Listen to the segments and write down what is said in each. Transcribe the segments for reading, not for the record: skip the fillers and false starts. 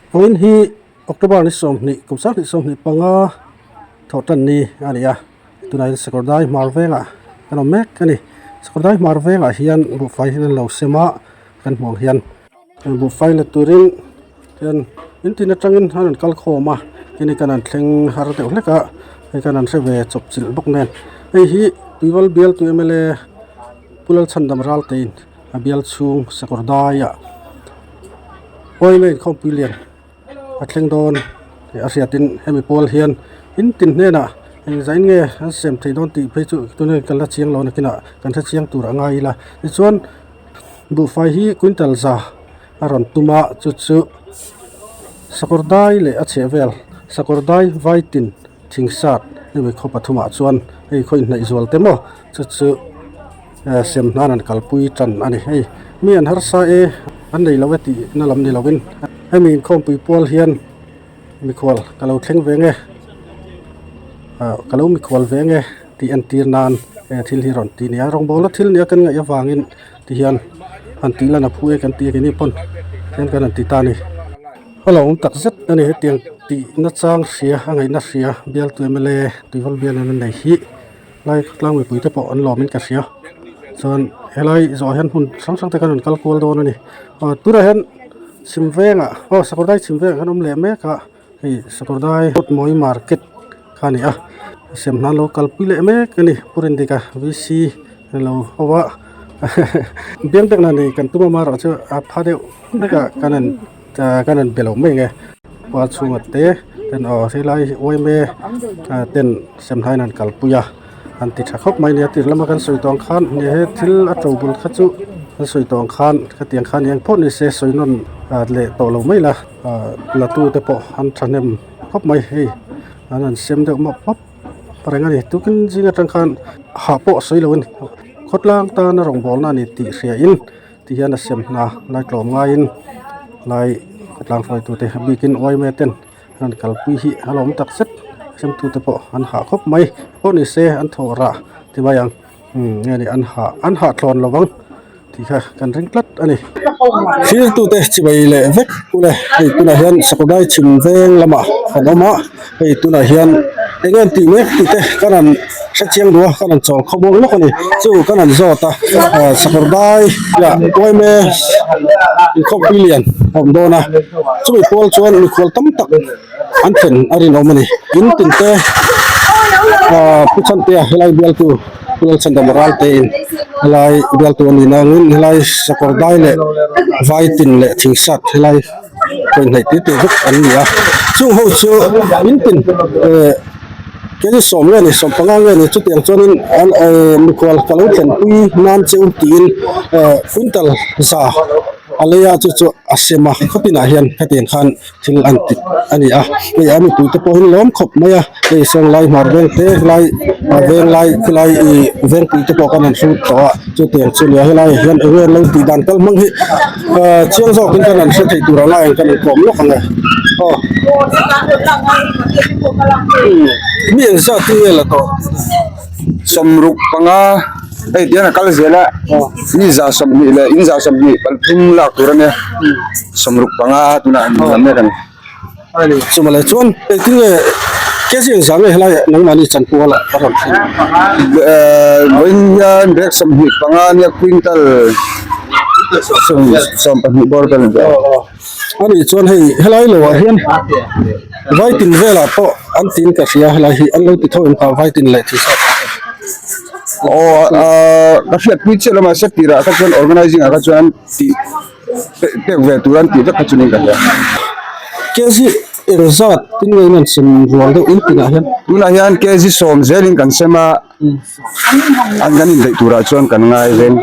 Vawiin hi October ni 20 kum 2025 thawh tan ni a ni a tunah hian Sakawrdai hmar vengah kan awm mek a ni Sakawrdai hmar vengah hian buhfai hi an lo sem a kan hmuh ang hian buhfai la turin hian in tin atangin an rawn kal khawm a heni kan han thleng har deuh hlek a hei kan han hre ve chawp chilh bawk nen hei hi Tuival bialtu mla Pu Lalchhandam Raltein a bial chhung Sakawrdai ah Oil a inkhawmpui lian a thleng dawn tih a hriatin hemi pawl hian in tin hnenah eng zain nge an sem thei dawn tih phei chu tunah hian kan la chiang lo nakinah kan hre chiang tur a ngai ila tichuan buhfai hi quintal za a rawn tum a chu chu Sakawrdai leh a chhehvel Sakawrdai Vaitin Thingsat hemi khaw pathumah chuan hei khaw inhnaih zual te maw chu chu sem hnan an kalpui tan a ni hei mi an harsa e an nei lo e tih na lam ni lovin hemi inkhawmpui pual hian mikhual ka lo thleng ve nge ah ka lo mikhual ve nge tih entir nan he thil hi rawn ti a ni a rawngbawlna thil nia kan ngaih avangin tihian han tih lan a phu e kan tih a keini pawn hian kan han ti ta a ni. A lo awm tak zet a ni hetiang tih nachang hria a ngaihna hria bialtu mla Tuival bial an nei hi lai tlang mipui te pawh an lawm in ka hria chuan helai zawh ah hian hmun hrang hrang te khan an kal kual dawn a ni aw tunah hian chhim vengah aw sakawrdai chhim vengah khan awm leh mek a hei sakawrdai kawtmawi market kha a ni a sem hna an lo kalpui leh mek a ni pu Rindika v c a lo ho a biang biakna nei kan tum amaherawhchu a pha deuh hlek a kan han kan han be lo mai ang e khua chhunga te ten aw helai hi uaime ten sem hlain an kalpui a an ti tha khawp mai a nia tir lama kan sawi tawh ang khan he thil a to bul kha chu kan sawi tawh ang khan khatiang khan eng pawh ni se sawi nawn leh tawh lo mai la la tu te pawh an thahnem khawp mai hei an han sem deuh map map reng a ni tukin zing atang khan hah pawh sawi lo a ni khawtlang tana rawngbawlna a ni tih hria in. Ti hian a sem hna lai tlawm ngaiin lai khawtlang hruaitute a bikin uaime ten an kalpui hi a lawm tak zet semtute pawh an hah khawp mai pawh ni se an thawh rah ti mai ang umm nge ni an hah an hah thlawn lo vang tih kha kan ring tlat a ni. Thirtute chibai leh vek ule hei tunah hian Sakawrdai chhim veng lamah kan awm a hei tunah hian eng nge an tih mek tih te kan han hre chiang duh a kan han chawl khaw bawk lawk a ni chu kan han zawt a ah Sakawrdai ah uaime inkhawmpui lian a awm dawn a chumi pawl chuan mikhual tam tak an thlen a rinawm a ni in tin te ah Pu Chhantea helai bialtu Pu Lalchhandama Ralte in helai bialtu a ni nangin helai Sakawrdai leh Vaitin leh Thingsat helai pawihnaih tih tih vek an ni a chung ho chu in tin eh kei sawm nge ni 15 nge ni chutiang chuanin an eh mikhual ka lo thlenpui nan che u tiin eh quintal za a lei a chu chu a sem a khawtinah hian hetiang khan thil an ti a ni a hei a mipui te pawh hi lawm khawp mai a hei sawn lai hmar veng te helai veng lai khilai ih vengpui te pawh khan an hrut tawh a chutiang chu nia helai ah hian eng nge an lo tih dan kal hmang hi ahh chiang zawk in kan han hre thei tur ang a eng kan inkawm lawk ang e aw mi engzat hi nge la tawh. 65 hei tihian a kal zel a mi 120 leh in 123 lak tur a nia 65 tunah an lam mek a ni. Chumale chuan engtin nge kg engzah nge helai nangmahni chanpual ah a rawn thlen? Vawiin hian bag 25 ania quintal 12 bawr vel a ni. A nih chuan hei helai lo ah hian vaitin velah pawh an tiin ka hria helai hi an lo ti tho em kha vaitin leh thil sat aw ah ka hriatpui chiah lo mahse tirah kha chuan organizing ah kha chuan tih pek ve tur an tih vek kha chu niin ka hria. Kg engzat tin nge in an sem rual deuh in tinah hian. Tunah hian kg sawm zelin kan sem a. An kan indaih turah chuan kan ngai reng.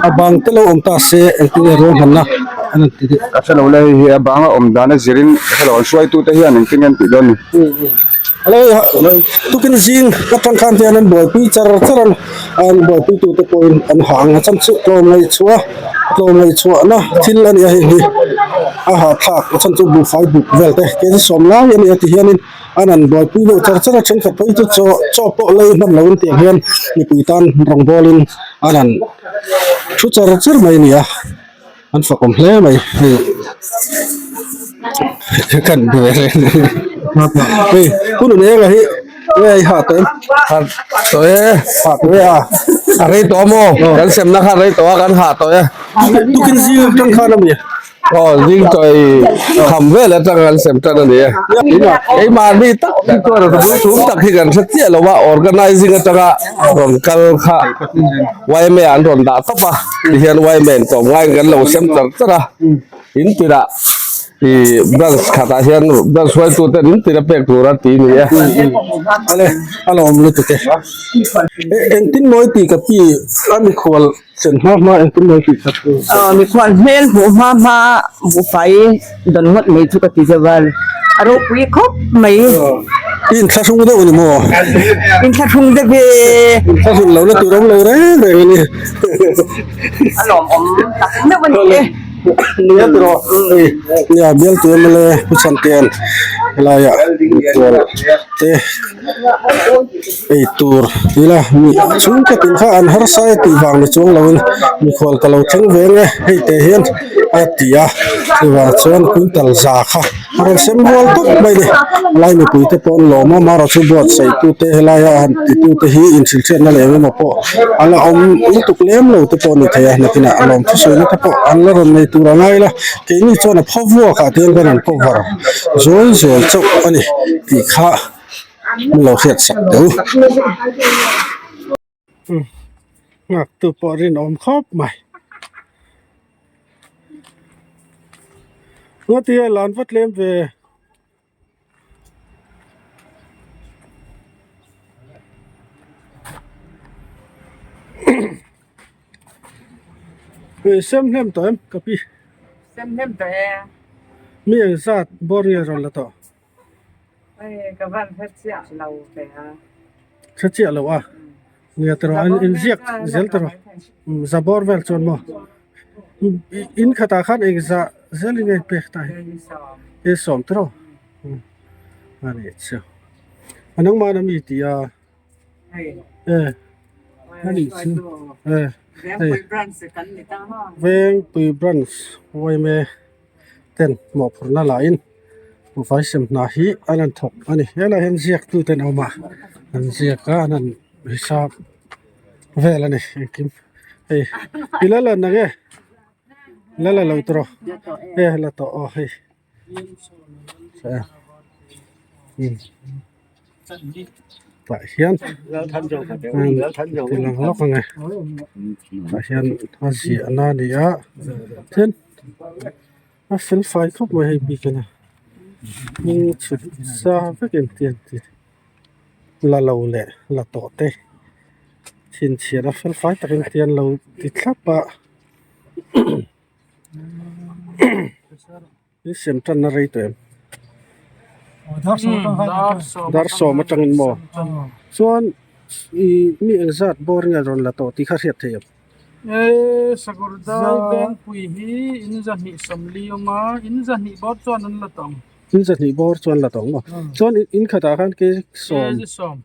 A bang te lo awm ta se engtin nge rual hmanna an han ti deuh. Ka hre lo le hei hi a bang a awm dan a zirin ka hre lo an hruaitute hian engtin nge an tih dawn ni. Hello tukin zing atang khan hian an buaipui char char a an buaipui tute pawhin an ha ang a chhan chu tlawm ngaihchhuah tlawm ngaihchhuahna thil a ni a hei hi a hahthlak a chhan chu buhfai buk vel te kg sawm lai a ni a ti hianin. An han buaipui deuh char char a thenkhat phei chu chaw chaw pawh lei hman lo in tiang hian mipui tan rawngbawlin an han thu char char mai a ni a an fakawm hle mai hei. Kan ve reng hei hun un enga hi nge i ha tawh em ha tawh e ha tawh e a a rei tawh maw kan semna kha a rei tawh a kan ha tawh e tukin zing atang khan a mi aw zing tawh i kham vel atang kan sem tan a ni e keimahni tak hi chuan a bul chhum tak hi kan hre chiah lo a organizing atanga rawn kal kha yma an rawn dah tawp a tihian yma in tlawm ngaiin kan lo sem char char a in tirah ih branch khatah hian branch hruaitu ten in tir a pek tur a ti a ni e. Ale a lawm lutuk e. Engtin mawi tih ka pi a mikhual chen hma hma engtin mawi tih ka pi. Aw mikhual hmel hmuh hma hma buhfai dawn ngawt mai chu ka ti deuh a, a ropui khawp mai. I inthlahrung deuh a ni maw? Inthlahrung deuh e. Inthlahrung lohna tur awm lo reng reng a ni. A lawmawm tak meuh a ni e. Nia tiraw hei nia bialtu mla Pu Chhantian helaiah mikhual te ei tur ila mi chhungkaw tin kha an harsa e tih vang ni chuang loin mikhual ka lo thleng ve ang e hei te hian a ti a chuvang chuan quintal za kha a rawn sem rual tawp mai a ni helai mipui te pawh an lawm a amaherawhchu buatsaih tute helaia han titu te hi inhrilhhriatna leh engemaw pawh a la awm lutuk lem lo te pawh a ni thei a nakinah a lawm thusawi te pawh an la rawn nei tur a ngai la keini chuan a phaw vuak ah te hian kan rawn cover zuai zuai chauh a ni tih kha min lo hriat sak teh u. Nghak tu pawh rinawm khawp mai. Ngatinge lan va tlem ve. Sem hnem tawh em ka pi. Sem hnem tawh e. Mi engzat bawr nge rawn la tawh? Hei ka van hre chiah lo ve a. Hre chiah lo a? Nia tawh an inziak zel tawh za bawr vel chuan maw in khatah khan engzah zel in nge pek ta hi e sawm tawh a ni chu a nangmah ami tih a e a nih chu e hei Vengpui branch yma ten mawhphurhna lah in vai sem hna hi an han thawk a ni helaiah hian ziak tu te an awm a an ziak a an han hisap vel a ni engkim hei i la lan ang e la la lo tawh e la tawh aw hei tah hian ti lang lawk ang e tah hian a ziahna a ni a tin a fel fai khawp mai hei bik in a hming chhut sa vek in ti an ti la lo leh la tawh te chhinchhiah a fel fai takin ti an lo ti thlap a. I sem tan na rei tawh em? Dar sawm atangin maw? Chuan i mi engzat bawr nge rawn la tawh tih kha hriat theih em? E Sakawrdai Vengpui hi in zahnih sawmli awm a, in zahnih bawr chuan an la tawng. In zahnih bawr chuan la tawng maw? Chuan in khatah khan ke sawm. Ke sawm.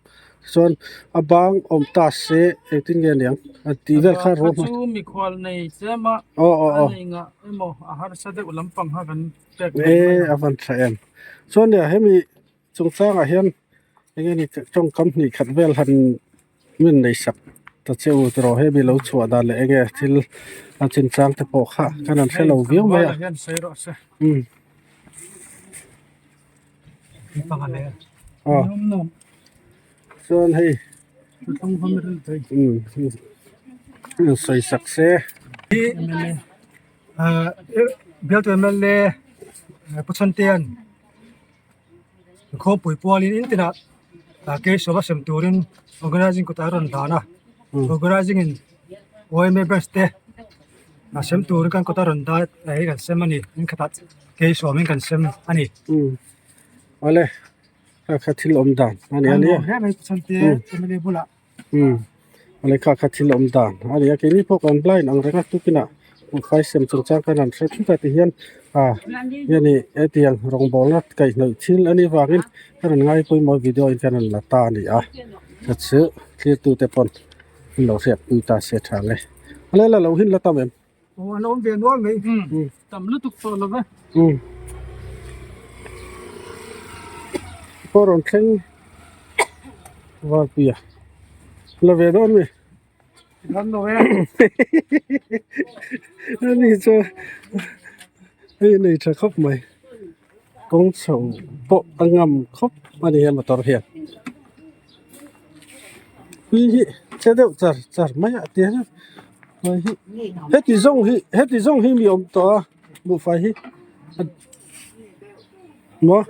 Chuan a bang awm ta se engtin nge aniang a tih vel kha rawh chu mikhual nei tlem a a nei ngah emaw a harsa deuh lampang kha kan pek e a van tha em chuan nia hemi chungchangah hian enge ni tawngkam hnih khat vel han min nei sak ta che u tiraw hemi lo chhuah dan leh enge thil a chinchang te pawh kha kan han hre lo viau mai a umm. Aw chuan hei umm sawi sak se. Bialtu mla Pu Chhantea'n khawmpui pualin in tinah case a sem turin organising kutah a rawn hlan a organising in yma branch te a sem turin kan kut a rawn dah hei kan sem a ni in khatah case awmin kan sem a ni. Awle kha kha thil awm dan a ni a nia awle kha kha thil awm dan a ni a keini pawh kan blind ang reng a tukinah buhfai sem chungchang khan an hre thut a tihian ah hemi hetiang rawngbawlna kaihhnawih thil a nih vangin ka rawn ngai pawimawh video in kan rawn la ta a ni a chu chu thlir tute pawn an lo hriat pui ta se tha ang e awle la lo hin la tam em. Aw an awm ve nual mai. Tam lutuk tawh lo ve. Pawh rawn thleng Valpuia la ve dawn mi ani chu hei nei tha khawp mai kawng chho pawh a ngam khawp a ni he motor hian ui hi che deuh char char mai a ti hian heti zawng hi heti zawng hi mi awm tawh a. Buhfai hi maw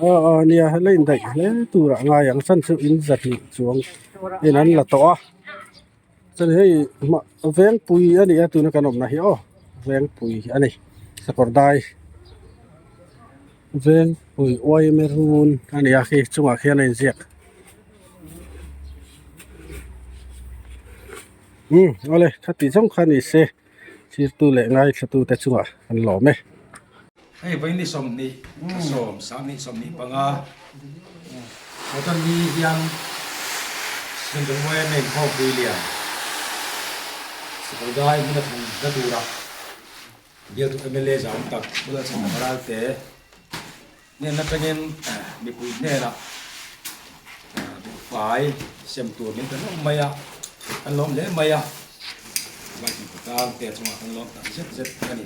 aw aw nia la indaih hle turah a ngai ang chan chu in zahnih chuang in an la tawh a chuan hei hma vengpui a ni a tuna kan awmna hi aw vengpui a ni sakawr dai vengpui uaime run a ni a khi chungah khian a inziak. Umm awle khati zawng kha ni se. Thirtu leh ngaithlatute chungah an lawm e. Hei vaini 20 thla 10 20 25 motor ni hian Central yma inkhawmpui lian Sakawrdai hmuna thlan na tura bialtu mla zam tak Pu Lalchhana Ralte hnen atangin mipui hnenah buhfai sem tur min pe hlauh mai a, kan lawm hle mai a, Vai tih tang te chungah kan lawm tak zet zet a ni.